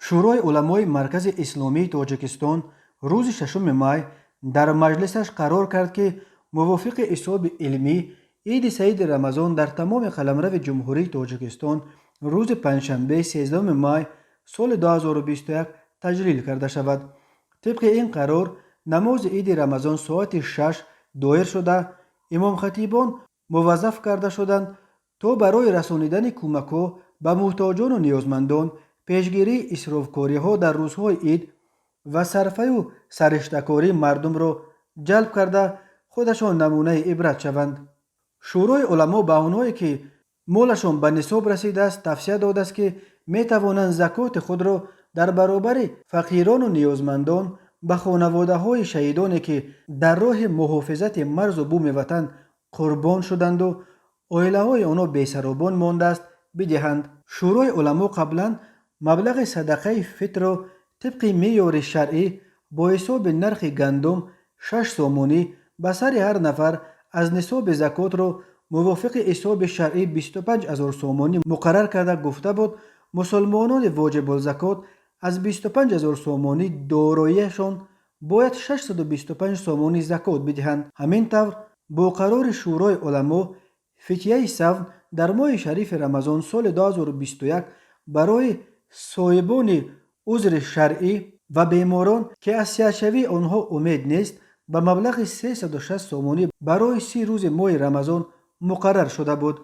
Шӯрои уламои Маркази исломии Тоҷикистон рӯзи 6 май дар маҷлисаш қарор кард, ки мувофиқи ҳисоби илмӣ Иди саиди Рамазон дар тамоми қаламрави Ҷумҳурии Тоҷикистон рӯзи панҷшанбе, 13 май соли 2021 таҷлил карда шавад. Тибқи ин қарор, намози Иди Рамазон соати 6 доир шуда, имомхатибон муваззаф карда шуданд, то барои расонидани кӯмакҳо ба муҳтоҷону ниёзмандон, пешгирии исрофкориҳо дар рӯзҳои ид ва сарфаю сариштакорӣ мардумро ҷалб карда, худашон намунаи ибрат шаванд. Шӯрои уламо ба онҳое, ки молашон ба нисоб расидааст, тавсия додааст, ки метавонанд закоти худро дар баробари фақирону ниёзмандон ба хонаводаҳои шаҳидоне, ки дар роҳи муҳофизати марзу буми ватан қурбон шуданду оилаҳои онҳо бесаробон мондааст, бидиҳанд. Шӯрои уламо қаблан маблағи садақаи фитрро тибқи меъёри шаръӣ бо ҳисоби нархи гандум 6 сомонӣ ба сари ҳар нафар аз нисоби закотро мувофиқи ҳисоби шаръӣ 25 000 сомонӣ муқаррар карда гуфта буд, мусулмонони воҷибулзакот аз 25 000 сомонӣ дороияшон бояд 625 сомонӣ закот бидиҳанд. Ҳамин тавр, бо қарори Шӯрои уламо фитяи савм дар моҳи шарифи Рамазон соли 2021 барои соҳибони узри шаръӣ ва беморон, ки аз сиҳатшавии онҳо умед нест, ба маблағи 360 сомонӣ барои 30 рӯзи моҳи Рамазон муқаррар шуда буд.